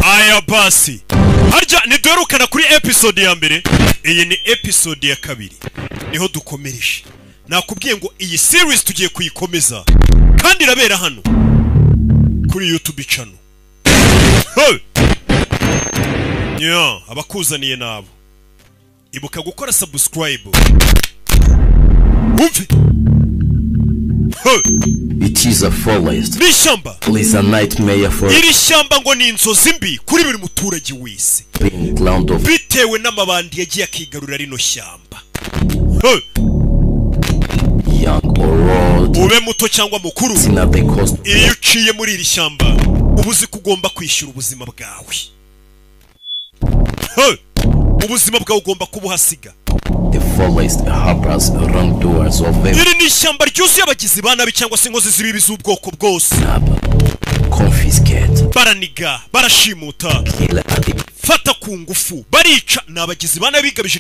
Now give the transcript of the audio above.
Aya basi, harya ntiduherukana kuri episode ya mbere? Iyi ni episode ya kabiri, niho dukomereje. Nakubwiye ngo iyi series tugiye kuyikomeza kandi irabera hano kuri YouTube channel. Hey! Yeah, abakuzaniye nabo, ibuka gukora subscribe, wumve. Hey! It is a forest. Ni ishyamba. It is a nightmare for Iri shyamba ngo ni inzozi mbi kuri buri muturage wese, being land of bitewe n'amabandi yagiye akigarurira rino shyamba. Hey! young or old. Ube muto cyangwa mukuru, Seen at the cost. iyo uciye muri iri shyamba uba uzi ko ugomba kwishyura ubuzima bwawe. Hey! Ubuzima bwawe ugomba kubuhasiga. The forest harbors wrongdoers of every Iri ni ishyamba ryuzuye abagizi ba nabi cyangwa se inkozi z'ibibi z'ubwoko bwose. Confiscate, Baraniga, barashimuta, kill at the fata ku ngufu, barica. Ni abagizi ba nabi bigabije.